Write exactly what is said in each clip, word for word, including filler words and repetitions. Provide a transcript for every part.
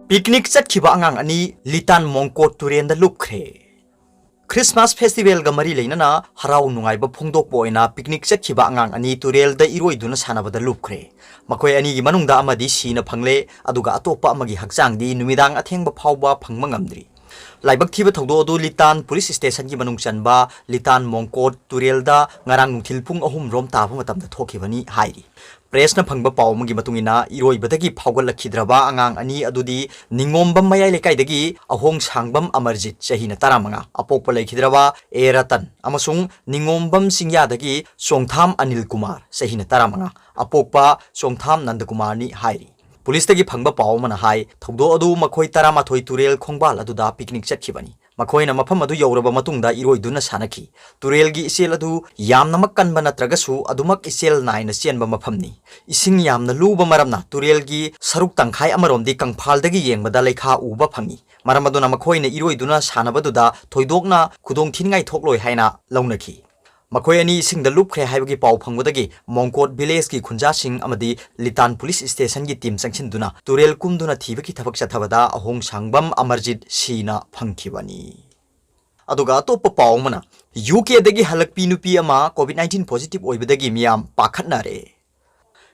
Picnic ꯆꯠꯈꯤꯕ ꯑꯉꯥꯡ ꯑꯅꯤ ꯂꯤꯇꯥꯟ ꯃꯣꯡꯀꯣꯠ ꯇꯨꯔꯦꯜꯗ ꯂꯨꯞꯈ꯭ꯔꯦ꯫ ꯈ꯭ꯔꯤꯁꯃꯥꯁ ꯐꯦꯁꯇꯤꯚꯦꯜꯒ ꯃꯔꯤ ꯂꯩꯅꯅ ꯍꯔꯥꯎ ꯅꯨꯡꯉꯥꯏꯕ ꯐꯣꯡꯗꯣꯛꯄ ꯑꯣꯏꯅ ꯄꯤꯛꯅꯤꯛ ꯆꯠꯈꯤꯕ ꯑꯉꯥꯡ ꯑꯅꯤ ꯇꯨꯔꯦꯜꯗ ꯏꯔꯣꯏꯗꯨꯅ ꯁꯥꯟꯅꯕꯗ ꯂꯨꯞꯈ꯭ꯔꯦ꯫ ꯃꯈꯣꯏ ꯑꯅꯤꯒꯤ ꯃꯅꯨꯡꯗ ꯑꯃꯗꯤ ꯁꯤꯅ ꯐꯪꯂꯦ, ꯑꯗꯨꯒ ꯑꯇꯣꯞꯄ ꯑꯃꯒꯤ ꯍꯛꯆꯥꯡꯗꯤ ꯅꯨꯃꯤꯗꯥꯡ ꯑꯊꯦꯡꯕ ꯐꯥꯎꯕ ꯐꯪꯕ ꯉꯝꯗ꯭ꯔꯤ꯫ ꯂꯥꯏꯕꯛ ꯊꯤꯕ ꯊꯧꯗꯣꯛ ꯑꯗꯨ ꯂꯤꯇꯥꯟ ꯄꯨꯂꯤꯁ ꯁ꯭ꯇꯦꯁꯟꯒꯤ ꯃꯅꯨꯡ ꯆꯟꯕ ꯂꯤꯇꯥꯟ ꯃꯣꯡꯀꯣꯠ ꯇꯨꯔꯦꯜꯗ ꯉꯔꯥꯡ ꯅꯨꯡꯊꯤꯜ ꯄꯨꯡ ꯑꯍꯨꯝ ꯔꯣꯝ ꯇꯥꯕ ꯃꯇꯝꯗ ꯊꯣꯛꯈꯤꯕꯅꯤ ꯍꯥꯏꯔꯤ꯫ ꯄ꯭ꯔꯦꯁꯅ ꯐꯪꯕ ꯄꯥꯎ ꯑꯃꯒꯤ ꯃꯇꯨꯡ ꯏꯟꯅ, ꯏꯔꯣꯏꯕꯗꯒꯤ ꯐꯥꯎꯒꯠꯂꯛꯈꯤꯗ꯭ꯔꯕ ꯑꯉꯥꯡ ꯑꯅꯤ ꯑꯗꯨꯗꯤ ꯅꯤꯉꯣꯝꯕꯝ ꯃꯌꯥꯏ ꯂꯩꯀꯥꯏꯗꯒꯤ ꯑꯍꯣꯡ ꯁꯥꯡꯕꯝ ꯑꯃꯔꯖꯤꯠ, ꯆꯍꯤꯅ ꯇꯔꯥꯃꯉꯥ, ꯑꯄꯣꯛꯄ ꯂꯩꯈꯤꯗ꯭ꯔꯕ ꯑꯦ ꯔꯇꯟ, ꯑꯃꯁꯨꯡ ꯅꯤꯉꯣꯝꯕꯝ ꯆꯤꯡꯌꯥꯗꯒꯤ ꯆꯣꯡꯊꯥꯝ ꯑꯅꯤꯜ ꯀꯨꯃꯥꯔ, ꯆꯍꯤꯅ ꯇꯔꯥꯃꯉꯥ, ꯑꯄꯣꯛꯄ ꯆꯣꯡꯊꯥꯝ ꯅꯟꯗꯀꯨꯃꯥꯔꯅꯤ ꯍꯥꯏꯔꯤ꯫ ꯄꯨꯂꯤꯁꯇꯒꯤ ꯐꯪꯕ ꯄꯥꯎ ꯑꯃꯅ ꯍꯥꯏ, ꯊꯧꯗꯣꯛ ꯑꯗꯨ ꯃꯈꯣꯏ ꯇꯔꯥꯃꯥꯊꯣꯏ ꯇꯨꯔꯦꯜ ꯈꯣꯡꯕꯥꯜ ꯑꯗꯨꯗ ꯄꯤꯛꯅꯤꯛ ꯆꯠꯈꯤꯕꯅꯤ꯫ ꯃꯈꯣꯏꯅ ꯃꯐꯝ ꯑꯗꯨ ꯌꯧꯔꯕ ꯃꯇꯨꯡꯗ ꯏꯔꯣꯏꯗꯨꯅ ꯁꯥꯟꯅꯈꯤ꯫ ꯇꯨꯔꯦꯜꯒꯤ ꯏꯆꯦꯜ ꯑꯗꯨ ꯌꯥꯝꯅꯃꯛ ꯀꯟꯕ ꯅꯠꯇ꯭ꯔꯒꯁꯨ ꯑꯗꯨꯃꯛ ꯏꯆꯦꯜ ꯅꯥꯏꯅ ꯆꯦꯟꯕ ꯃꯐꯝꯅꯤ꯫ ꯏꯁꯤꯡ ꯌꯥꯝꯅ ꯂꯨꯕ ꯃꯔꯝꯅ ꯇꯨꯔꯦꯜꯒꯤ ꯁꯔꯨꯛ ꯇꯪꯈꯥꯏ ꯑꯃꯔꯣꯝꯗꯤ ꯀꯪꯐꯥꯜꯗꯒꯤ ꯌꯦꯡꯕꯗ ꯂꯩꯈꯥ ꯎꯕ ꯐꯪꯏ꯫ ꯃꯔꯝ ꯑꯗꯨꯅ ꯃꯈꯣꯏꯅ ꯏꯔꯣꯏꯗꯨꯅ ꯁꯥꯟꯅꯕꯗꯨꯗ ꯊꯣꯏꯗꯣꯛꯅ ꯈꯨꯗꯣꯡꯊꯤꯅꯤꯡꯉꯥꯏ ꯊꯣꯛꯂꯣꯏ ꯍꯥꯏꯅ ꯂꯧꯅꯈꯤ꯫ ꯃꯈꯣꯏ ꯑꯅꯤ ꯏꯁꯤꯡꯗ ꯂꯨꯞꯈ꯭ꯔꯦ ꯍꯥꯏꯕꯒꯤ ꯄꯥꯎ ꯐꯪꯕꯗꯒꯤ ꯃꯣꯡꯀꯣꯠ ꯚꯤꯂꯦꯖꯀꯤ ꯈꯨꯟꯖꯥꯁꯤꯡ ꯑꯃꯗꯤ ꯂꯤꯇꯥꯟ ꯄꯨꯂꯤꯁ ꯁ꯭ꯇꯦꯁꯟꯒꯤ ꯇꯤꯝ ꯆꯪꯁꯤꯟꯗꯨꯅ ꯇꯨꯔꯦꯜ ꯀꯨꯝꯗꯨꯅ ꯊꯤꯕꯒꯤ ꯊꯕꯛ ꯆꯠꯊꯕꯗ ꯑꯍꯣꯡ ꯁꯥꯡꯕꯝ ꯑꯃꯔꯖꯤꯠ ꯁꯤꯅ ꯐꯪꯈꯤꯕꯅꯤ꯫ ꯑꯗꯨꯒ ꯑꯇꯣꯞꯄ ꯄꯥꯎ ꯑꯃꯅ, ꯌꯨ ꯀꯦꯗꯒꯤ ꯍꯜꯂꯛꯄꯤ ꯅꯨꯄꯤ ꯑꯃ ꯀꯣꯚꯤꯗ ꯅꯥꯏꯟꯇꯤꯟ ꯄꯣꯖꯤꯇꯤꯚ ꯑꯣꯏꯕꯗꯒꯤ ꯃꯤꯌꯥꯝ ꯄꯥꯈꯠꯅꯔꯦ꯫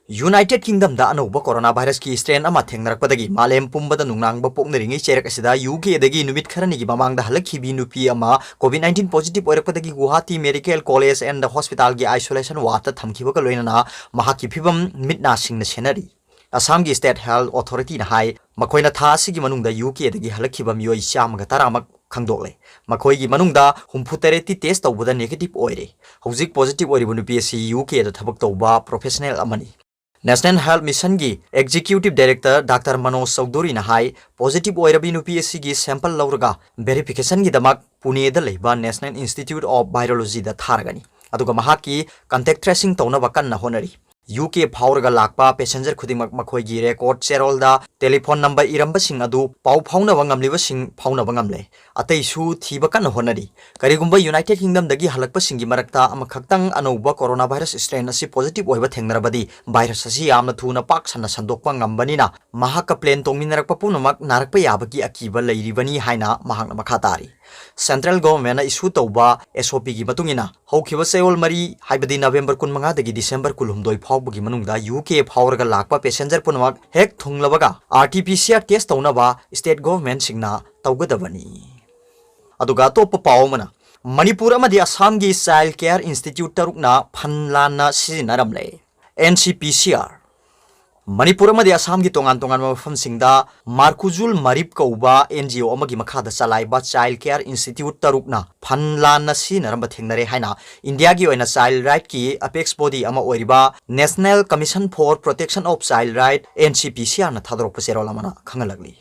ꯌꯨꯅꯥꯏꯇꯦꯗ ꯀꯤꯡꯗꯝꯗ ꯑꯅꯧꯕ ꯀꯣꯔꯣꯅꯥ ꯚꯥꯏꯔꯁꯀꯤ ꯁ꯭ꯇ꯭ꯔꯦꯟ ꯑꯃ ꯊꯦꯡꯅꯔꯛꯄꯗꯒꯤ ꯃꯥꯂꯦꯝ ꯄꯨꯝꯕꯗ ꯅꯨꯡꯅꯥꯡꯕ ꯄꯣꯛꯅꯔꯤꯉꯩ ꯆꯩꯔꯛ ꯑꯁꯤꯗ ꯌꯨ ꯀꯦꯗꯒꯤ ꯅꯨꯃꯤꯠ ꯈꯔꯅꯤꯒꯤ ꯃꯃꯥꯡꯗ ꯍꯜꯂꯛꯈꯤꯕꯤ ꯅꯨꯄꯤ ꯑꯃ ꯀꯣꯚꯤꯗ ꯅꯥꯏꯟꯇꯤꯟ ꯄꯣꯖꯤꯇꯤꯚ ꯑꯣꯏꯔꯛꯄꯗꯒꯤ ꯒꯨꯋꯥꯍꯥꯇꯤ ꯃꯦꯗꯤꯀꯦꯜ ꯀꯣꯂꯦꯖ ꯑꯦꯟꯗ ꯍꯣꯁꯄꯤꯇꯥꯜꯒꯤ ꯑꯥꯏꯁꯣꯂꯦꯁꯟ ꯋꯥꯔꯗꯇ ꯊꯝꯈꯤꯕꯒ ꯂꯣꯏꯅꯅ ꯃꯍꯥꯛꯀꯤ ꯐꯤꯕꯝ ꯃꯤꯠ ꯅꯥꯁꯤꯡꯅ ꯁꯦꯟꯅꯔꯤ꯫ ꯑꯁꯥꯝꯒꯤ ꯁ꯭ꯇꯦꯠ ꯍꯦꯜꯊ ꯑꯣꯊꯣꯔꯤꯇꯤꯅ ꯍꯥꯏ, ꯃꯈꯣꯏꯅ ꯊꯥ ꯑꯁꯤꯒꯤ ꯃꯅꯨꯡꯗ ꯌꯨ ꯀꯦꯗꯒꯤ ꯍꯜꯂꯛꯈꯤꯕ ꯃꯤꯑꯣꯏ ꯆꯥꯝꯃꯒ ꯇꯔꯥꯃꯨꯛ ꯈꯪꯗꯣꯛꯂꯦ꯫ ꯃꯈꯣꯏꯒꯤ ꯃꯅꯨꯡꯗ ꯍꯨꯝꯐꯨ ꯇꯔꯦꯠꯇꯤ ꯇꯦꯁ ꯇꯧꯕꯗ ꯅꯦꯒꯦꯇꯤꯚ ꯑꯣꯏꯔꯦ꯫ ꯍꯧꯖꯤꯛ ꯄꯣꯖꯤꯇꯤꯚ ꯑꯣꯏꯔꯤꯕ ꯅꯨꯄꯤ ꯑꯁꯤ ꯌꯨ ꯀꯦꯗ ꯊꯕꯛ ꯇꯧꯕ ꯄ꯭ꯔꯣꯐꯦꯁꯅꯦꯜ ꯑꯃꯅꯤ꯫ ꯅꯦꯁꯅꯦꯜ ꯍꯦꯜꯊ ꯃꯤꯁꯟꯒꯤ ꯑꯦꯛꯖꯤꯀ꯭ꯌꯨꯇꯤꯚ ꯗꯥꯏꯔꯦꯛꯇꯔ ꯗꯥꯛꯇꯔ ꯃꯅꯣꯖ ꯆꯧꯙꯨꯔꯤꯅ ꯍꯥꯏ, ꯄꯣꯖꯤꯇꯤꯚ ꯑꯣꯏꯔꯕꯤ ꯅꯨꯄꯤ ꯑꯁꯤꯒꯤ ꯁꯦꯝꯄꯜ ꯂꯧꯔꯒ ꯚꯦꯔꯤꯐꯤꯀꯦꯁꯟꯒꯤꯗꯃꯛ ꯄꯨꯅꯦꯗ ꯂꯩꯕ ꯅꯦꯁꯅꯦꯜ ꯏꯟꯁꯇꯤꯇ꯭ꯌꯨꯠ ꯑꯣꯐ ꯚꯥꯏꯔꯣꯂꯣꯖꯤꯗ ꯊꯥꯔꯒꯅꯤ꯫ ꯑꯗꯨꯒ ꯃꯍꯥꯛꯀꯤ ꯀꯟꯇꯦꯛ ꯇ꯭ꯔꯦꯁꯤꯡ ꯇꯧꯅꯕ ꯀꯟꯅ ꯍꯣꯠꯅꯔꯤ꯫ ꯌꯨ ꯀꯦ ꯐꯥꯎꯔꯒ ꯂꯥꯛꯄ passenger ꯈꯨꯗꯤꯡꯃꯛ ꯃꯈꯣꯏꯒꯤ record ꯆꯦꯔꯣꯜꯗ telephone number ꯏꯔꯝꯕꯁꯤꯡ ꯑꯗꯨ ꯄꯥꯎ ꯐꯥꯎꯅꯕ ꯉꯝꯂꯤꯕꯁꯤꯡ ꯐꯥꯎꯅꯕ ꯉꯝꯂꯦ꯫ ꯑꯇꯩꯁꯨ ꯊꯤꯕ ꯀꯟꯅ ꯍꯣꯠꯅꯔꯤ꯫ ꯀꯔꯤꯒꯨꯝꯕ United Kingdomꯗꯒꯤ ꯍꯜꯂꯛꯄꯁꯤꯡꯒꯤ ꯃꯔꯛꯇ ꯑꯃꯈꯛꯇꯪ ꯑꯅꯧꯕ coronavirus strain ꯑꯁꯤ positive ꯑꯣꯏꯕ ꯊꯦꯡꯅꯔꯕꯗꯤ, virus ꯑꯁꯤ ꯌꯥꯝꯅ ꯊꯨꯅ ꯄꯥꯛ ꯁꯟꯅ ꯁꯟꯗꯣꯛꯄ ꯉꯝꯕꯅꯤꯅ, ꯃꯍꯥꯛꯀ plane ꯇꯣꯡꯃꯤꯟꯅꯔꯛꯄ ꯄꯨꯝꯅꯃꯛ ꯅꯥꯔꯛꯄ ꯌꯥꯕꯒꯤ ꯑꯀꯤꯕ ꯂꯩꯔꯤꯕꯅꯤ ꯍꯥꯏꯅ ꯃꯍꯥꯛꯅ ꯃꯈꯥ ꯇꯥꯔꯤ꯫ Central Governmentꯅ issue ꯇꯧꯕ S O Pꯒꯤ ꯃꯇꯨꯡ ꯏꯟꯅ, ꯍꯧꯈꯤꯕ ꯆꯌꯣꯜ ꯃꯔꯤ, ꯍꯥꯏꯕꯗꯤ November ꯀꯨꯟꯃꯉꯥꯗꯒꯤ December ꯀꯨꯟꯍꯨꯝꯗꯣꯏ ꯐꯥꯎꯕꯒꯤ ꯃꯅꯨꯡꯗ ꯌꯨ ꯀꯦ ꯐꯥꯎꯔꯒ ꯂꯥꯛꯄ passenger ꯄꯨꯝꯅꯃꯛ ꯍꯦꯛ ꯊꯨꯡꯂꯕꯒ R T P C R test ꯇꯧꯅꯕ state governmentꯁꯤꯡꯅ ꯇꯧꯒꯗꯕꯅꯤ꯫ ꯑꯗꯨꯒ ꯑꯇꯣꯞꯄ ꯄꯥꯎ ꯑꯃꯅ, ꯃꯅꯤꯄꯨꯔ ꯑꯃꯗꯤ ꯑꯁꯥꯝꯒꯤ child care institute ꯇꯔꯨꯛꯅ fund ꯂꯥꯟꯅ ꯁꯤꯖꯤꯟꯅꯔꯝꯂꯦ꯫ N C P C R꯫ Manipur ꯑꯃꯗꯤ ꯑꯁꯥꯝꯒꯤ ꯇꯣꯉꯥꯟ ꯇꯣꯉꯥꯟꯕ ꯃꯐꯝꯁꯤꯡꯗ ꯃꯥꯔꯀꯨꯖꯨꯜ ꯃꯔꯤꯞ ꯀꯧꯕ N G O ꯑꯃꯒꯤ ꯃꯈꯥꯗ ꯆꯂꯥꯏꯕ child care institute ꯇꯔꯨꯛꯅ fund ꯂꯥꯟꯅ ꯁꯤꯖꯤꯟꯅꯔꯝꯕ ꯊꯦꯡꯅꯔꯦ ꯍꯥꯏꯅ ꯏꯟꯗꯤꯌꯥꯒꯤ ꯑꯣꯏꯅ child rightꯀꯤ apex body ꯑꯃ ꯑꯣꯏꯔꯤꯕ National Commission for Protection of Child Right, N C P C Rꯅ ꯊꯥꯗꯣꯔꯛꯄ ꯆꯦꯔꯣꯜ ꯑꯃꯅ ꯈꯪꯍꯜꯂꯛꯂꯤ꯫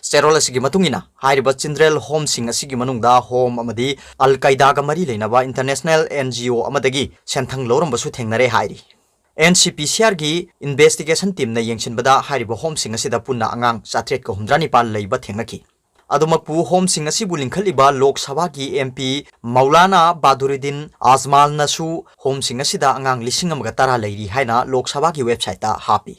ꯆꯦꯔꯣꯜ ꯑꯁꯤꯒꯤ ꯃꯇꯨꯡ ꯏꯟꯅ, ꯍꯥꯏꯔꯤꯕ children homeꯁꯤꯡ ꯑꯁꯤꯒꯤ ꯃꯅꯨꯡꯗ home ꯑꯃꯗꯤ ꯑꯜ ꯀꯥꯏꯗꯥꯒ ꯃꯔꯤ ꯂꯩꯅꯕ international N G O ꯑꯃꯗꯒꯤ ꯁꯦꯟꯊꯪ ꯂꯧꯔꯝꯕꯁꯨ ꯊꯦꯡꯅꯔꯦ ꯍꯥꯏꯔꯤ꯫ N C P C Rꯒꯤ investigation teamꯅ ꯌꯦꯡꯁꯤꯟꯕꯗ, ꯍꯥꯏꯔꯤꯕ homeꯁꯤꯡ ꯑꯁꯤꯗ ꯄꯨꯟꯅ ꯑꯉꯥꯡ ꯆꯥꯇ꯭ꯔꯦꯠꯀ ꯍꯨꯝꯗ꯭ꯔꯥ ꯅꯤꯄꯥꯟ ꯂꯩꯕ ꯊꯦꯡꯅꯈꯤ꯫ ꯑꯗꯨꯃꯛꯄꯨ, homeꯁꯤꯡ ꯑꯁꯤꯕꯨ ꯂꯤꯡꯈꯠꯂꯤꯕ ꯂꯣꯛ ꯁꯚꯥꯒꯤ M P ꯃꯧꯂꯥꯅꯥ ꯕꯥꯗꯨꯔꯤꯗꯤꯟ ꯑꯖꯃꯥꯜꯅꯁꯨ homeꯁꯤꯡ ꯑꯁꯤꯗ ꯑꯉꯥꯡ ꯂꯤꯁꯤꯡ ꯑꯃꯒ ꯇꯔꯥ ꯂꯩꯔꯤ ꯍꯥꯏꯅ ꯂꯣꯛ ꯁꯚꯥꯒꯤ websiteꯇ ꯍꯥꯞꯄꯤ꯫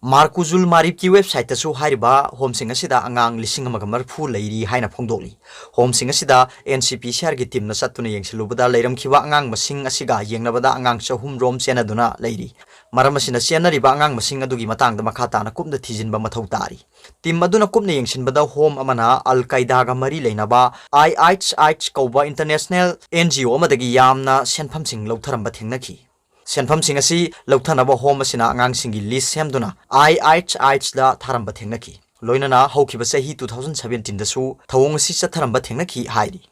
ꯃꯥꯔꯀꯨꯖꯨꯜ ꯃꯥꯔꯤꯞꯀꯤ websiteꯇꯁꯨ ꯍꯥꯏꯔꯤꯕ homeꯁꯤꯡ ꯑꯁꯤꯗ ꯑꯉꯥꯡ ꯂꯤꯁꯤꯡ ꯑꯃꯒ ꯃꯔꯤꯐꯨ ꯂꯩꯔꯤ ꯍꯥꯏꯅ ꯐꯣꯡꯗꯣꯛꯂꯤ꯫ Homeꯁꯤꯡ ꯑꯁꯤꯗ N C P C Rꯒꯤ teamꯅ ꯆꯠꯇꯨꯅ ꯌꯦꯡꯁꯤꯜꯂꯨꯕꯗ, ꯂꯩꯔꯝꯈꯤꯕ ꯑꯉꯥꯡ ꯃꯁꯤꯡ ꯑꯁꯤꯒ ꯌꯦꯡꯅꯕꯗ ꯑꯉꯥꯡ ꯆꯍꯨꯝ ꯔꯣꯝ ꯆꯦꯟꯅꯗꯨꯅ ꯂꯩꯔꯤ꯫ ꯃꯔꯝ ꯑꯁꯤꯅ, ꯆꯦꯟꯅꯔꯤꯕ ꯑꯉꯥꯡ ꯃꯁꯤꯡ ꯑꯗꯨꯒꯤ ꯃꯇꯥꯡꯗ ꯃꯈꯥ ꯇꯥꯅ ꯀꯨꯞꯅ ꯊꯤꯖꯤꯟꯕ ꯃꯊꯧ ꯇꯥꯔꯤ꯫ Team ꯑꯗꯨꯅ ꯀꯨꯞꯅ ꯌꯦꯡꯁꯤꯟꯕꯗ, home ꯑꯃꯅ ꯑꯜ ꯀꯥꯏꯗꯥꯒ ꯃꯔꯤ ꯂꯩꯅꯕ I H H ꯀꯧꯕ international N G O ꯑꯃꯗꯒꯤ ꯌꯥꯝꯅ ꯁꯦꯟꯐꯝꯁꯤꯡ ꯂꯧꯊꯔꯝꯕ ꯊꯦꯡꯅꯈꯤ꯫ ꯁꯦꯟꯐꯝꯁꯤꯡ ꯑꯁꯤ ꯂꯧꯊꯅꯕ home ꯑꯁꯤꯅ ꯑꯉꯥꯡꯁꯤꯡꯒꯤ list ꯁꯦꯝꯗꯨꯅ I H H ꯗ ꯊꯥꯔꯝꯕ ꯊꯦꯡꯅꯈꯤ꯫ ꯂꯣꯏꯅꯅ ꯍꯧꯈꯤꯕ ꯆꯍꯤ two thousand seventeenꯗꯁꯨ ꯊꯧꯑꯣꯡ ꯑꯁꯤ ꯆꯠꯊꯔꯝꯕ ꯊꯦꯡꯅꯈꯤ ꯍꯥꯏꯔꯤ꯫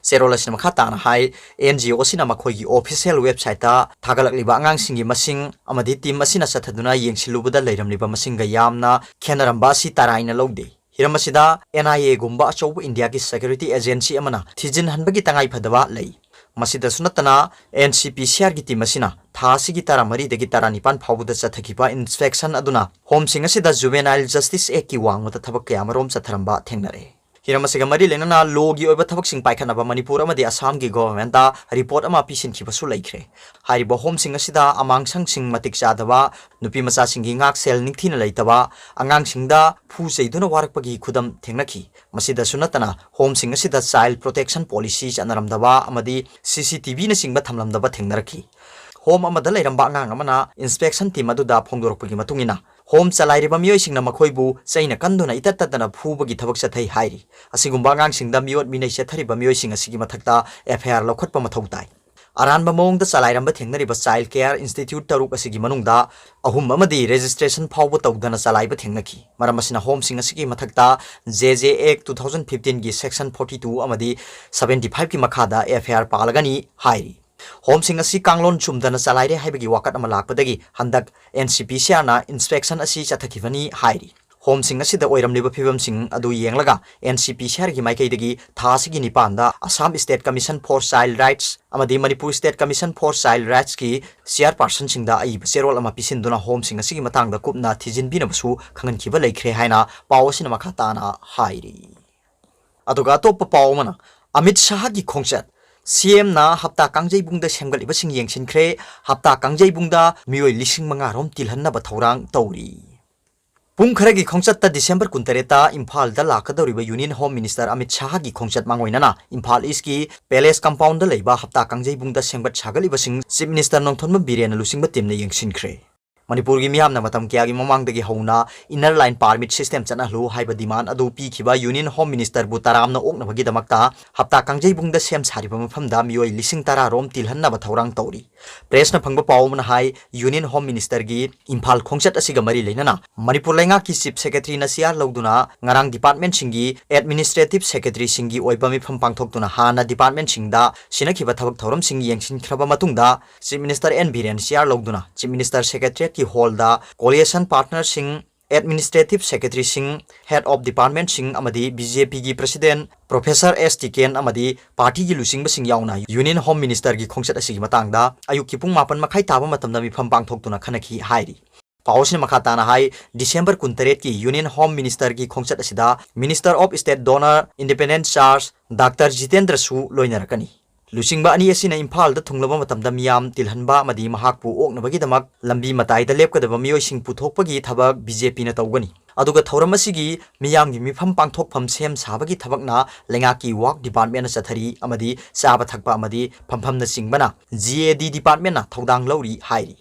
ꯆꯦꯔꯣꯜ ꯑꯁꯤꯅ ꯃꯈꯥ ꯇꯥꯅ ꯍꯥꯏ, N G O ꯑꯁꯤꯅ ꯃꯈꯣꯏꯒꯤ official websiteꯇ ꯊꯥꯒꯠꯂꯛꯂꯤꯕ ꯑꯉꯥꯡꯁꯤꯡꯒꯤ ꯃꯁꯤꯡ ꯑꯃꯗꯤ team ꯑꯁꯤꯅ ꯆꯠꯊꯗꯨꯅ ꯌꯦꯡꯁꯤꯜꯂꯨꯕꯗ ꯂꯩꯔꯝꯂꯤꯕ ꯃꯁꯤꯡꯒ ꯌꯥꯝꯅ ꯈꯦꯠꯅꯔꯝꯕ ꯑꯁꯤ ꯇꯔꯥꯏꯅ ꯂꯧꯗꯦ꯫ ꯍꯤꯔꯝ ꯑꯁꯤꯗ N I Aꯒꯨꯝꯕ ꯑꯆꯧꯕ ꯏꯟꯗꯤꯌꯥꯒꯤ security agency ꯑꯃꯅ ꯊꯤꯖꯤꯟꯍꯟꯕꯒꯤ ꯇꯉꯥꯏꯐꯗꯕ ꯂꯩ꯫ ꯃꯁꯤꯗꯁꯨ ꯅꯠꯇꯅ, ꯑꯦꯟ ꯁꯤ ꯄꯤ ꯁꯤ ꯑꯥꯔꯒꯤ ꯇꯤꯝ ꯑꯁꯤꯅ ꯊꯥ ꯑꯁꯤꯒꯤ ꯇꯔꯥꯃꯔꯤꯗꯒꯤ ꯇꯔꯥꯅꯤꯄꯥꯟ ꯐꯥꯎꯕꯗ ꯆꯠꯊꯈꯤꯕ ꯏꯟꯁꯄꯦꯛꯁꯟ ꯑꯗꯨꯅ ꯍꯣꯝꯁꯤꯡ ꯑꯁꯤꯗ ꯖꯨꯕꯦꯅꯥꯏꯜ ꯖꯁꯇꯤꯁ ꯑꯦꯛꯀꯤ ꯋꯥꯡꯃꯗ ꯊꯕꯛ ꯀꯌꯥ ꯑꯃꯔꯣꯝ ꯆꯠꯊꯔꯝꯕ ꯊꯦꯡꯅꯔꯦ꯫ ꯍꯤꯔꯝ ꯑꯁꯤꯒ ꯃꯔꯤ ꯂꯩꯅꯅ ꯂꯣꯒꯤ ꯑꯣꯏꯕ ꯊꯕꯛꯁꯤꯡ ꯄꯥꯏꯈꯠꯅꯕ ꯃꯅꯤꯄꯨꯔ ꯑꯃꯗꯤ ꯑꯁꯥꯝꯒꯤ ꯒꯣꯚꯔꯟꯃꯦꯟꯠꯇ ꯔꯤꯄꯣꯔꯠ ꯑꯃ ꯄꯤꯁꯤꯟꯈꯤꯕꯁꯨ ꯂꯩꯈ꯭ꯔꯦ꯫ ꯍꯥꯏꯔꯤꯕ ꯍꯣꯝꯁꯤꯡ ꯑꯁꯤꯗ ꯑꯃꯥꯡꯁꯪꯁꯤꯡ ꯃꯇꯤꯛ ꯆꯥꯗꯕ, ꯅꯨꯄꯤ ꯃꯆꯥꯁꯤꯡꯒꯤ ꯉꯥꯛꯁꯦꯜ ꯅꯤꯡꯊꯤꯅ ꯂꯩꯇꯕ, ꯑꯉꯥꯡꯁꯤꯡꯗ ꯐꯨ ꯆꯩꯗꯨꯅ ꯋꯥꯔꯛꯄꯒꯤ ꯈꯨꯗꯝ ꯊꯦꯡꯅꯈꯤ꯫ ꯃꯁꯤꯗꯁꯨ ꯅꯠꯇꯅ, ꯍꯣꯝꯁꯤꯡ ꯑꯁꯤꯗ ꯆꯥꯏꯜ ꯄ꯭ꯔꯣꯇꯦꯛꯁꯟ ꯄꯣꯂꯤꯁꯤ ꯆꯠꯅꯔꯝꯗꯕ ꯑꯃꯗꯤ ꯁꯤ ꯁꯤ ꯇꯤ ꯚꯤꯅꯆꯤꯡꯕ ꯊꯝꯂꯝꯗꯕ ꯊꯦꯡꯅꯔꯛꯈꯤ꯫ ꯍꯣꯝ ꯑꯃꯗ ꯂꯩꯔꯝꯕ ꯑꯉꯥꯡ ꯑꯃꯅ ꯏꯟꯁꯄꯦꯛꯁꯟ ꯇꯤꯝ ꯑꯗꯨꯗ ꯐꯣꯡꯗꯣꯔꯛꯄꯒꯤ ꯃꯇꯨꯡ ꯏꯟꯅ, ꯍꯣꯝ ꯆꯂꯥꯏꯔꯤꯕ ꯃꯤꯑꯣꯏꯁꯤꯡꯅ ꯃꯈꯣꯏꯕꯨ ꯆꯩꯅ ꯀꯟꯗꯨꯅ ꯏꯇꯠ ꯇꯠꯇꯅ ꯐꯨꯕꯒꯤ ꯊꯕꯛ ꯆꯠꯊꯩ ꯍꯥꯏꯔꯤ꯫ ꯑꯁꯤꯒꯨꯝꯕ ꯑꯉꯥꯡꯁꯤꯡꯗ ꯃꯤꯑꯣꯠ ꯃꯤꯅꯩ ꯆꯠꯊꯔꯤꯕ ꯃꯤꯑꯣꯏꯁꯤꯡ ꯑꯁꯤꯒꯤ ꯃꯊꯛꯇ ꯑꯦꯐ ꯑꯥꯏ ꯑꯥꯔ ꯂꯧꯈꯠꯄ ꯃꯊꯧ ꯇꯥꯏ꯫ ꯑꯔꯥꯟꯕ ꯃꯑꯣꯡꯗ ꯆꯂꯥꯏꯔꯝꯕ ꯊꯦꯡꯅꯔꯤꯕ ꯆꯥꯏꯜ ꯀꯦꯌꯔ ꯏꯟꯁꯇꯤꯇ꯭ꯌꯨꯠ ꯇꯔꯨꯛ ꯑꯁꯤꯒꯤ ꯃꯅꯨꯡꯗ ꯑꯍꯨꯝ ꯑꯃꯗꯤ ꯔꯦꯖꯤꯁꯇ꯭ꯔꯦꯁꯟ ꯐꯥꯎꯕ ꯇꯧꯗꯅ ꯆꯂꯥꯏꯕ ꯊꯦꯡꯅꯈꯤ꯫ ꯃꯔꯝ ꯑꯁꯤꯅ ꯍꯣꯝꯁꯤꯡ ꯑꯁꯤꯒꯤ ꯃꯊꯛꯇ J J Act two thousand fifteen ꯒꯤ section forty two ꯑꯃꯗꯤ seventy five ꯀꯤ ꯃꯈꯥꯗ F I R ꯄꯥꯜꯂꯒꯅꯤ ꯍꯥꯏꯔꯤ꯫ ꯍꯣꯝꯁꯤꯡ ꯑꯁꯤ ꯀꯥꯡꯂꯣꯟ ꯆꯨꯝꯗꯅ ꯆꯂꯥꯏꯔꯦ ꯍꯥꯏꯕꯒꯤ ꯋꯥꯀꯠ ꯑꯃ ꯂꯥꯛꯄꯗꯒꯤ ꯍꯟꯗꯛ N C P C R ꯅ ꯏꯟꯁꯄꯦꯛꯁꯟ ꯑꯁꯤ ꯆꯠꯊꯈꯤꯕꯅꯤ ꯍꯥꯏꯔꯤ꯫ ꯍꯣꯝꯁꯤꯡ ꯑꯁꯤꯗ ꯑꯣꯏꯔꯝꯂꯤꯕ ꯐꯤꯕꯝꯁꯤꯡ ꯑꯗꯨ ꯌꯦꯡꯂꯒ N C P C R ꯒꯤ ꯃꯥꯏꯀꯩꯗꯒꯤ ꯊꯥ ꯑꯁꯤꯒꯤ ꯅꯤꯄꯥꯟꯗ Assam State Commission for Child Rights ꯑꯃꯗꯤ Manipur State Commission for Child Rights ꯀꯤ ꯆꯤꯌꯥꯔꯄꯥꯔꯁꯟꯁꯤꯡꯗ ꯑꯏꯕ ꯆꯦꯔꯣꯜ ꯑꯃ ꯄꯤꯁꯤꯟꯗꯨꯅ ꯍꯣꯝꯁꯤꯡ ꯑꯁꯤꯒꯤ ꯃꯇꯥꯡꯗ ꯀꯨꯞꯅ ꯊꯤꯖꯤꯟꯕꯤꯅꯕꯁꯨ ꯈꯪꯍꯟꯈꯤꯕ ꯂꯩꯈ꯭ꯔꯦ ꯍꯥꯏꯅ ꯄꯥꯎ ꯑꯁꯤꯅ ꯃꯈꯥ ꯇꯥꯅ ꯍꯥꯏꯔꯤ꯫ ꯑꯗꯨꯒ ꯑꯇꯣꯞꯄ ꯄꯥꯎ ꯑꯃꯅ, ꯑꯃꯤꯠ ꯁꯥꯍꯒꯤ ꯈꯣꯡꯆꯠ, ꯁꯤ ꯑꯦꯝꯅ ꯍꯞꯇꯥ ꯀꯥꯡꯖꯩꯕꯨꯡꯗ ꯁꯦꯝꯒꯠꯂꯤꯕꯁꯤꯡ ꯌꯦꯡꯁꯤꯟꯈ꯭ꯔꯦ, ꯍꯞꯇꯥ ꯀꯥꯡꯖꯩꯕꯨꯡꯗ ꯃꯤꯑꯣꯏ ꯂꯤꯁꯤꯡ ꯃꯉꯥ ꯔꯣꯝ ꯇꯤꯜꯍꯟꯅꯕ ꯊꯧꯔꯥꯡ ꯇꯧꯔꯤ꯫ ꯄꯨꯡ ꯈꯔꯒꯤ ꯈꯣꯡꯆꯠꯇ ꯗꯤꯁꯦꯝꯕꯔ ꯀꯨꯟꯇꯔꯦꯠꯇ ꯏꯝꯐꯥꯜꯗ ꯂꯥꯛꯀꯗꯧꯔꯤꯕ Union Home Minister ꯑꯃꯤꯠ ꯁꯥꯍꯒꯤ ꯈꯣꯡꯆꯠ ꯃꯥꯡꯑꯣꯏꯅꯅ ꯏꯝꯐꯥꯜ ꯏꯁꯀꯤ ꯄꯦꯂꯦꯁ ꯀꯝꯄꯥꯎꯟꯗ ꯂꯩꯕ ꯍꯞꯇꯥ ꯀꯥꯡꯖꯩꯕꯨꯡꯗ ꯁꯦꯝꯒꯠ ꯁꯥꯒꯠꯂꯤꯕꯁꯤꯡ Chief Minister ꯅꯣꯡꯊꯣꯝꯕꯝ ꯕꯤꯔꯦꯟꯅ ꯂꯨꯆꯤꯡꯕ ꯇꯤꯝꯅ ꯌꯦꯡꯁꯤꯟꯈ꯭ꯔꯦ꯫ ꯃꯅꯤꯄꯨꯔꯒꯤ ꯃꯤꯌꯥꯝꯅ ꯃꯇꯝ ꯀꯌꯥꯒꯤ ꯃꯃꯥꯡꯗꯒꯤ ꯍꯧꯅ Inner Line Permit System ꯆꯠꯅꯍꯜꯂꯨ ꯍꯥꯏꯕ demand ꯑꯗꯨ ꯄꯤꯈꯤꯕ Union Home Minister ꯕꯨ ꯇꯔꯥꯝꯅ ꯑꯣꯛꯅꯕꯒꯤꯗꯃꯛꯇ ꯍꯞꯇꯥ ꯀꯥꯡꯖꯩꯕꯨꯡꯗ ꯁꯦꯝ ꯁꯥꯔꯤꯕ ꯃꯐꯝꯗ ꯃꯤꯑꯣꯏ ꯂꯤꯁꯤꯡ ꯇꯔꯥ ꯔꯣꯝ ꯇꯤꯜꯍꯟꯅꯕ ꯊꯧꯔꯥꯡ ꯇꯧꯔꯤ꯫ Press ꯅ ꯐꯪꯕ ꯄꯥꯎ ꯑꯃꯅ ꯍꯥꯏ, Union Home Minister ꯒꯤ ꯏꯝꯐꯥꯜ ꯈꯣꯡꯆꯠ ꯑꯁꯤꯒ ꯃꯔꯤ ꯂꯩꯅꯅ ꯃꯅꯤꯄꯨꯔ ꯂꯩꯉꯥꯛꯀꯤ Chief Secretary ꯅ ꯆꯤꯌꯥꯔ ꯂꯧꯗꯨꯅ ꯉꯔꯥꯡ department ꯁꯤꯡꯒꯤ Administrative Secretary ꯁꯤꯡꯒꯤ ꯑꯣꯏꯕ ꯃꯤꯐꯝ ꯄꯥꯡꯊꯣꯛꯇꯨꯅ ꯍꯥꯟꯅ department ꯁꯤꯡꯗ ꯁꯤꯟꯅꯈꯤꯕ ꯊꯕꯛ ꯊꯧꯔꯝꯁꯤꯡ ꯌꯦꯡꯁꯤꯟꯈ꯭ꯔꯕ ꯃꯇꯨꯡꯗ Chief Minister N Biren chair ꯂꯧꯗꯨꯅ Chief Minister Secretariat ꯀꯤ hall ꯗ Coalition Partner ꯁꯤꯡ Administrative Secretaryꯁꯤꯡ, Head of Departmentꯁꯤꯡ ꯑꯃꯗꯤ BJPꯒꯤ President Professor S Tiken ꯑꯃꯗꯤ partyꯒꯤ ꯂꯨꯆꯤꯡꯕꯁꯤꯡ ꯌꯥꯎꯅ Union Home Ministerꯒꯤ ꯈꯣꯡꯆꯠ ꯑꯁꯤꯒꯤ ꯃꯇꯥꯡꯗ ꯑꯌꯨꯛꯀꯤ ꯄꯨꯡ ꯃꯥꯄꯟ ꯃꯈꯥꯏ ꯇꯥꯕ ꯃꯇꯝꯗ ꯃꯤꯐꯝ ꯄꯥꯡꯊꯣꯛꯇꯨꯅ ꯈꯟꯅꯈꯤ ꯍꯥꯏꯔꯤ꯫ ꯄꯥꯎ ꯑꯁꯤꯅ ꯃꯈꯥ ꯇꯥꯅ ꯍꯥꯏ, December ꯀꯨꯟꯇꯔꯦꯠꯀꯤ Union Home Ministerꯒꯤ ꯈꯣꯡꯆꯠ ꯑꯁꯤꯗ Minister of State Donor Independent Charge Doctor ꯖꯤꯇꯦꯟꯗ꯭ꯔꯁꯨ ꯂꯣꯏꯅꯔꯛꯀꯅꯤ꯫ ꯂꯨꯆꯤꯡꯕ ꯑꯅꯤ ꯑꯁꯤꯅ ꯏꯝꯐꯥꯜꯗ ꯊꯨꯡꯂꯕ ꯃꯇꯝꯗ ꯃꯤꯌꯥꯝ ꯇꯤꯜꯍꯟꯕ ꯑꯃꯗꯤ ꯃꯍꯥꯛꯄꯨ ꯑꯣꯛꯅꯕꯒꯤꯗꯃꯛ ꯂꯝꯕꯤ ꯃꯇꯥꯏꯗ ꯂꯦꯞꯀꯗꯕ ꯃꯤꯑꯣꯏꯁꯤꯡ ꯄꯨꯊꯣꯛꯄꯒꯤ ꯊꯕꯛ BJPꯅ ꯇꯧꯒꯅꯤ꯫ ꯑꯗꯨꯒ ꯊꯧꯔꯝ ꯑꯁꯤꯒꯤ ꯃꯤꯌꯥꯝꯒꯤ ꯃꯤꯐꯝ ꯄꯥꯡꯊꯣꯛꯐꯝ ꯁꯦꯝ ꯁꯥꯕꯒꯤ ꯊꯕꯛꯅ ꯂꯩꯉꯥꯛꯀꯤ Work Departmentꯅ ꯆꯠꯊꯔꯤ ꯑꯃꯗꯤ ꯆꯥꯕ ꯊꯛꯄ ꯑꯃꯗꯤ ꯐꯝꯐꯝꯅꯆꯤꯡꯕꯅ GAD Departmentꯅ ꯊꯧꯗꯥꯡ ꯂꯧꯔꯤ ꯍꯥꯏꯔꯤ꯫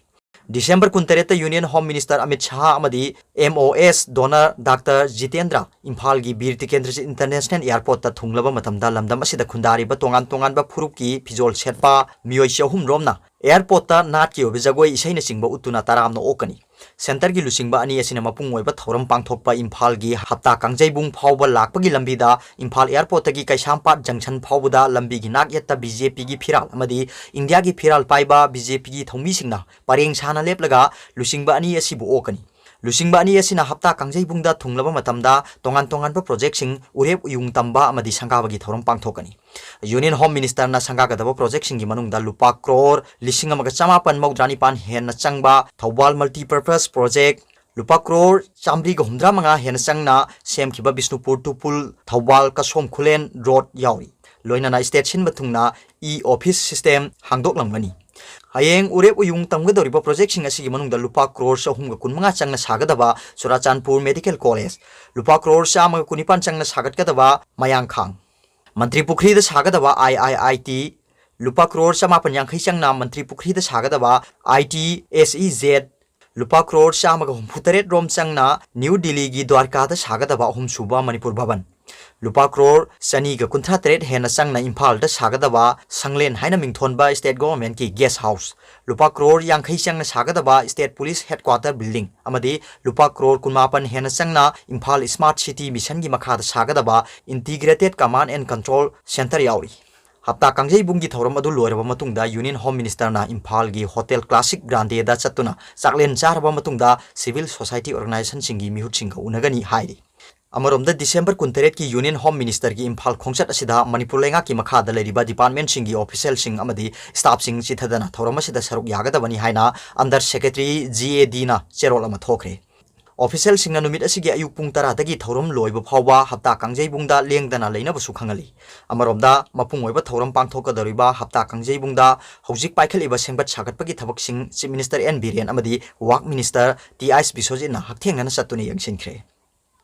December ꯀꯨꯟꯇꯔꯦꯠꯇ Union Home Minister Amit Shah ꯑꯃꯗꯤ MOS Donor Doctor ꯖꯤꯇꯦꯟꯗ꯭ꯔ ꯏꯝꯐꯥꯜꯒꯤ ꯕꯤꯔ ꯇꯤꯀꯦꯟꯗ꯭ꯔꯖꯤꯠ International Airportꯇ ꯊꯨꯡꯂꯕ ꯃꯇꯝꯗ ꯂꯝꯗꯝ ꯑꯁꯤꯗ ꯈꯨꯟꯗꯥꯔꯤꯕ ꯇꯣꯉꯥꯟ ꯇꯣꯉꯥꯟꯕ ꯐꯨꯔꯨꯞꯀꯤ ꯐꯤꯖꯣꯜ ꯁꯦꯠꯄ ꯃꯤꯑꯣꯏ ꯆꯍꯨꯝ ꯔꯣꯝꯅ airportꯇ ꯅꯥꯠꯀꯤ ꯑꯣꯏꯕ ꯖꯒꯣꯏ ꯏꯁꯩꯅꯆꯤꯡꯕ ꯎꯠꯇꯨꯅ ꯇꯔꯥꯝꯅ ꯑꯣꯛꯀꯅꯤ꯫ Centreꯒꯤ ꯂꯨꯆꯤꯡꯕ ꯑꯅꯤ ꯑꯁꯤꯅ ꯃꯄꯨꯡ ꯑꯣꯏꯕ ꯊꯧꯔꯝ ꯄꯥꯡꯊꯣꯛꯄ ꯏꯝꯐꯥꯜꯒꯤ ꯍꯞꯇꯥ ꯀꯥꯡꯖꯩꯕꯨꯡ ꯐꯥꯎꯕ ꯂꯥꯛꯄꯒꯤ ꯂꯝꯕꯤꯗ ꯏꯝꯐꯥꯜ airportꯇꯒꯤ ꯀꯩꯁꯥꯝꯄꯥꯠ junction ꯐꯥꯎꯕꯗ ꯂꯝꯕꯤꯒꯤ ꯅꯥꯛ ꯌꯦꯠꯇ BJPꯒꯤ ꯐꯤꯔꯥꯜ ꯑꯃꯗꯤ ꯏꯟꯗꯤꯌꯥꯒꯤ ꯐꯤꯔꯥꯜ ꯄꯥꯏꯕ BJPꯒꯤ ꯊꯧꯃꯤꯁꯤꯡꯅ ꯄꯔꯦꯡ ꯁꯥꯅ ꯂꯦꯞꯂꯒ ꯂꯨꯆꯤꯡꯕ ꯑꯅꯤ ꯑꯁꯤꯕꯨ ꯑꯣꯛꯀꯅꯤ꯫ ꯂꯨꯆꯤꯡꯕ ꯑꯅꯤ ꯑꯁꯤꯅ ꯍꯞꯇꯥ ꯀꯥꯡꯖꯩꯕꯨꯡꯗ ꯊꯨꯡꯂꯕ ꯃꯇꯝꯗ ꯇꯣꯉꯥꯟ ꯇꯣꯉꯥꯟꯕ projectꯁꯤꯡ ꯎꯔꯦꯞ ꯎꯌꯨꯡ ꯇꯝꯕ ꯑꯃꯗꯤ ꯁꯪꯒꯥꯕꯒꯤ ꯊꯧꯔꯝ ꯄꯥꯡꯊꯣꯛꯀꯅꯤ꯫ Union Home Ministerꯅ ꯁꯪꯒꯥꯒꯗꯕ projectꯁꯤꯡꯒꯤ ꯃꯅꯨꯡꯗ ꯂꯨꯄꯥ ꯀ꯭ꯔꯣꯔ ꯂꯤꯁꯤꯡ ꯑꯃꯒ ꯆꯃꯥꯄꯟ ꯃꯧꯗ꯭ꯔꯥ ꯅꯤꯄꯥꯟ ꯍꯦꯟꯅ ꯆꯪꯕ ꯊꯧꯕꯥꯜ multipurpose project, ꯂꯨꯄꯥ ꯀ꯭ꯔꯣꯔ ꯆꯥꯃꯔꯤꯒ ꯍꯨꯝꯗ꯭ꯔꯥ ꯃꯉꯥ ꯍꯦꯟꯅ ꯆꯪꯅ ꯁꯦꯝꯈꯤꯕ ꯕꯤꯁꯅꯨꯄꯨꯔ ꯇꯨꯄꯨꯜ ꯊꯧꯕꯥꯜ ꯀꯁꯣꯝ ꯈꯨꯂꯦꯟ road ꯌꯥꯎꯔꯤ꯫ ꯂꯣꯏꯅꯅ state ꯁꯤꯟꯕ ꯊꯨꯡꯅ e-office system ꯍꯥꯡꯗꯣꯛꯂꯝꯒꯅꯤ꯫ ꯍꯌꯦꯡ ꯎꯔꯦꯞ ꯎꯌꯨꯡ ꯇꯝꯒꯗꯧꯔꯤꯕ projectꯁꯤꯡ ꯑꯁꯤꯒꯤ ꯃꯅꯨꯡꯗ ꯂꯨꯄꯥ ꯀ꯭ꯔꯣꯔ ꯆꯍꯨꯝꯒ ꯀꯨꯟꯃꯉꯥ ꯆꯪꯅ ꯁꯥꯒꯗꯕ ꯆꯨꯔꯥꯆꯥꯟꯄꯨꯔ Medical College, ꯂꯨꯄꯥ ꯀ꯭ꯔꯣꯔ ꯆꯥꯝꯃꯒ ꯀꯨꯟꯅꯤꯄꯥꯟ ꯆꯪꯅ ꯁꯥꯒꯠꯀꯗꯕ ꯃꯌꯥꯡꯈꯥꯡ, ꯃꯟꯇ꯭ꯔꯤ ꯄꯨꯈ꯭ꯔꯤꯗ ꯁꯥꯒꯗꯕ IIIT, ꯂꯨꯄꯥ ꯀ꯭ꯔꯣꯔ ꯆꯃꯥꯄꯟ ꯌꯥꯡꯈꯩ ꯆꯪꯅ ꯃꯟꯇ꯭ꯔꯤ ꯄꯨꯈ꯭ꯔꯤꯗ ꯁꯥꯒꯗꯕ ITSEZ, ꯂꯨꯄꯥ ꯀ꯭ꯔꯣꯔ ꯆꯥꯝꯃꯒ ꯍꯨꯝꯐꯨꯇꯔꯦꯠ ꯔꯣꯝ ꯆꯪꯅ ꯅ꯭ꯌꯨ ꯗꯤꯜꯂꯤꯒꯤ ꯗ꯭ꯋꯥꯔꯀꯥꯗ ꯁꯥꯒꯗꯕ ꯑꯍꯨꯝꯁꯨꯕ ꯃꯅꯤꯄꯨꯔ ꯚꯕꯟ, ꯂꯨꯄꯥ ꯀ꯭ꯔꯣꯔ ꯆꯅꯤꯒ ꯀꯨꯟꯊ꯭ꯔꯥ ꯇꯔꯦꯠ ꯍꯦꯟꯅ ꯆꯪꯅ ꯏꯝꯐꯥꯜꯗ ꯁꯥꯒꯗꯕ ꯁꯪꯂꯦꯟ ꯍꯥꯏꯅ ꯃꯤꯡꯊꯣꯟꯕ state governmentꯀꯤ guest house, ꯂꯨꯄꯥ ꯀ꯭ꯔꯣꯔ ꯌꯥꯡꯈꯩ ꯆꯪꯅ ꯁꯥꯒꯗꯕ state police headquarter building ꯑꯃꯗꯤ ꯂꯨꯄꯥ ꯀ꯭ꯔꯣꯔ ꯀꯨꯟꯃꯥꯄꯟ ꯍꯦꯟꯅ ꯆꯪꯅ ꯏꯝꯐꯥꯜ smart city missionꯒꯤ ꯃꯈꯥꯗ ꯁꯥꯒꯗꯕ integrated command and control centre ꯌꯥꯎꯔꯤ꯫ ꯍꯞꯇꯥ ꯀꯥꯡꯖꯩꯕꯨꯡꯒꯤ ꯊꯧꯔꯝ ꯑꯗꯨ ꯂꯣꯏꯔꯕ ꯃꯇꯨꯡꯗ Union Home Ministerꯅ ꯏꯝꯐꯥꯜꯒꯤ Hotel Classic Grandeꯗ ꯆꯠꯇꯨꯅ ꯆꯥꯛꯂꯦꯟ ꯆꯥꯔꯕ ꯃꯇꯨꯡꯗ civil society organizationꯁꯤꯡꯒꯤ ꯃꯤꯍꯨꯠꯁꯤꯡꯒ ꯎꯅꯒꯅꯤ ꯍꯥꯏꯔꯤ꯫ ꯑꯃꯔꯣꯝꯗ, ꯗꯤꯁꯦꯝꯕꯔ ꯀꯨꯟꯇꯔꯦꯠꯀꯤ Union Home Ministerꯒꯤ ꯏꯝꯐꯥꯜ ꯈꯣꯡꯆꯠ ꯑꯁꯤꯗ ꯃꯅꯤꯄꯨꯔ ꯂꯩꯉꯥꯛꯀꯤ ꯃꯈꯥꯗ ꯂꯩꯔꯤꯕ departmentꯁꯤꯡꯒꯤ officialꯁꯤꯡ ꯑꯃꯗꯤ staffꯁꯤꯡ ꯆꯤꯊꯗꯅ ꯊꯧꯔꯝ ꯑꯁꯤꯗ ꯁꯔꯨꯛ ꯌꯥꯒꯗꯕꯅꯤ ꯍꯥꯏꯅ Under Secretary G A Dꯅ ꯆꯦꯔꯣꯜ ꯑꯃ ꯊꯣꯛꯈ꯭ꯔꯦ꯫ Officialꯁꯤꯡꯅ ꯅꯨꯃꯤꯠ ꯑꯁꯤꯒꯤ ꯑꯌꯨꯛ ꯄꯨꯡ ꯇꯔꯥꯗꯒꯤ ꯊꯧꯔꯝ ꯂꯣꯏꯕ ꯐꯥꯎꯕ ꯍꯞꯇꯥ ꯀꯥꯡꯖꯩꯕꯨꯡꯗ ꯂꯦꯡꯗꯅ ꯂꯩꯅꯕꯁꯨ ꯈꯪꯍꯜꯂꯤ꯫ ꯑꯃꯔꯣꯝꯗ, ꯃꯄꯨꯡ ꯑꯣꯏꯕ ꯊꯧꯔꯝ ꯄꯥꯡꯊꯣꯛꯀꯗꯧꯔꯤꯕ ꯍꯞꯇꯥ ꯀꯥꯡꯖꯩꯕꯨꯡꯗ ꯍꯧꯖꯤꯛ ꯄꯥꯏꯈꯠꯂꯤꯕ ꯁꯦꯝꯒꯠ ꯁꯥꯒꯠꯄꯒꯤ ꯊꯕꯛꯁꯤꯡ Chief Minister N ꯕꯤꯔꯦꯟ ꯑꯃꯗꯤ Work Minister ꯇꯤ ꯑꯥꯏ ꯕꯤꯁ꯭ꯋꯖꯤꯠꯅ ꯍꯛꯊꯦꯡꯅꯅ ꯆꯠꯇꯨꯅ ꯌꯦꯡꯁꯤꯟꯈ꯭ꯔꯦ꯫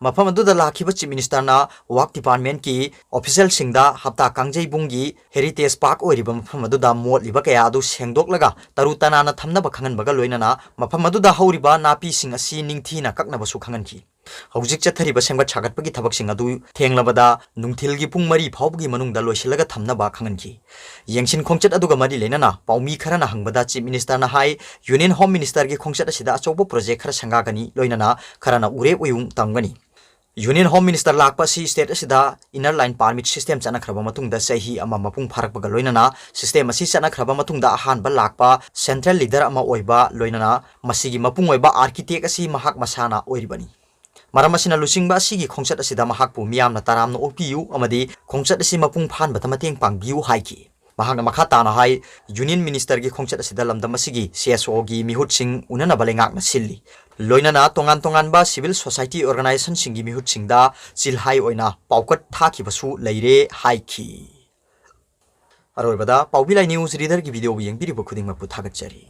ꯃꯐꯝ ꯑꯗꯨꯗ ꯂꯥꯛꯈꯤꯕ Chief Ministerꯅ Work Departmentꯀꯤ officialꯁꯤꯡꯗ ꯍꯞꯇꯥ ꯀꯥꯡꯖꯩꯕꯨꯡꯒꯤ heritage park ꯑꯣꯏꯔꯤꯕ ꯃꯐꯝ ꯑꯗꯨꯗ ꯃꯣꯠꯂꯤꯕ ꯀꯌꯥ ꯑꯗꯨ ꯁꯦꯡꯗꯣꯛꯂꯒ ꯇꯔꯨ ꯇꯅꯥꯟꯅ ꯊꯝꯅꯕ ꯈꯪꯍꯟꯕꯒ ꯂꯣꯏꯅꯅ ꯃꯐꯝ ꯑꯗꯨꯗ ꯍꯧꯔꯤꯕ ꯅꯥꯄꯤꯁꯤꯡ ꯑꯁꯤ ꯅꯤꯡꯊꯤꯅ ꯀꯛꯅꯕꯁꯨ ꯈꯪꯍꯟꯈꯤ꯫ ꯍꯧꯖꯤꯛ ꯆꯠꯊꯔꯤꯕ ꯁꯦꯝꯒꯠ ꯁꯥꯒꯠꯄꯒꯤ ꯊꯕꯛꯁꯤꯡ ꯑꯗꯨ ꯊꯦꯡꯂꯕꯗ ꯅꯨꯡꯊꯤꯜꯒꯤ ꯄꯨꯡ ꯃꯔꯤ ꯐꯥꯎꯕꯒꯤ ꯃꯅꯨꯡꯗ ꯂꯣꯏꯁꯤꯜꯂꯒ ꯊꯝꯅꯕ ꯈꯪꯍꯟꯈꯤ꯫ ꯌꯦꯡꯁꯤꯟ ꯈꯣꯡꯆꯠ ꯑꯗꯨꯒ ꯃꯔꯤ ꯂꯩꯅꯅ ꯄꯥꯎꯃꯤ ꯈꯔꯅ ꯍꯪꯕꯗ Chief Ministerꯅ ꯍꯥꯏ, Union Home Ministerꯒꯤ ꯈꯣꯡꯆꯠ ꯑꯁꯤꯗ ꯑꯆꯧꯕ project ꯈꯔ ꯁꯪꯒꯥꯒꯅꯤ, ꯂꯣꯏꯅꯅ ꯈꯔꯅ ꯎꯔꯦꯞ ꯎꯌꯨꯡ ꯇꯝꯒꯅꯤ꯫ Union Home Minister ꯂꯥꯛꯄ ꯑꯁꯤ state ꯑꯁꯤꯗ Inner Line Permit system ꯆꯠꯅꯈ꯭ꯔꯕ ꯃꯇꯨꯡꯗ ꯆꯍꯤ ꯑꯃ ꯃꯄꯨꯡ ꯐꯥꯔꯛꯄꯒ ꯂꯣꯏꯅꯅ system ꯑꯁꯤ ꯆꯠꯅꯈ꯭ꯔꯕ ꯃꯇꯨꯡꯗ ꯑꯍꯥꯟꯕ ꯂꯥꯛꯄ central leader ꯑꯃ ꯑꯣꯏꯕ ꯂꯣꯏꯅꯅ ꯃꯁꯤꯒꯤ ꯃꯄꯨꯡ ꯑꯣꯏꯕ architect ꯑꯁꯤ ꯃꯍꯥꯛ ꯃꯁꯥꯅ ꯑꯣꯏꯔꯤꯕꯅꯤ꯫ ꯃꯔꯝ ꯑꯁꯤꯅ ꯂꯨꯆꯤꯡꯕ ꯑꯁꯤꯒꯤ ꯈꯣꯡꯆꯠ ꯑꯁꯤꯗ ꯃꯍꯥꯛꯄꯨ ꯃꯤꯌꯥꯝꯅ ꯇꯔꯥꯝꯅ ꯑꯣꯛꯄꯤꯌꯨ ꯑꯃꯗꯤ ꯈꯣꯡꯆꯠ ꯑꯁꯤ ꯃꯄꯨꯡ ꯐꯥꯍꯟꯕꯗ ꯃꯇꯦꯡ ꯄꯥꯡꯕꯤꯌꯨ ꯍꯥꯏꯈꯤ꯫ ꯃꯍꯥꯛꯅ ꯃꯈꯥ ꯇꯥꯅ ꯍꯥꯏ, Union Ministerꯒꯤ ꯈꯣꯡꯆꯠ ꯑꯁꯤꯗ ꯂꯝꯗꯝ ꯑꯁꯤꯒꯤ C S Oꯒꯤ ꯃꯤꯍꯨꯠꯁꯤꯡ ꯎꯅꯅꯕ ꯂꯩꯉꯥꯛꯅ ꯁꯤꯜꯂꯤ꯫ ꯂꯣꯏꯅꯅ ꯇꯣꯉꯥꯟ ꯇꯣꯉꯥꯟꯕ civil society organizationꯁꯤꯡꯒꯤ ꯃꯤꯍꯨꯠꯁꯤꯡꯗ ꯆꯤꯜꯍꯥꯏ ꯑꯣꯏꯅ ꯄꯥꯎꯀꯠ ꯊꯥꯈꯤꯕꯁꯨ ꯂꯩꯔꯦ ꯍꯥꯏꯈꯤ꯫ ꯑꯔꯣꯏꯕꯗ ꯄꯥꯎꯕꯤ ꯂꯥꯏ news readerꯒꯤ videoꯕꯨ ꯌꯦꯡꯕꯤꯔꯤꯕ ꯈꯨꯗꯤꯡꯃꯛꯄꯨ ꯊꯥꯒꯠꯆꯔꯤ꯫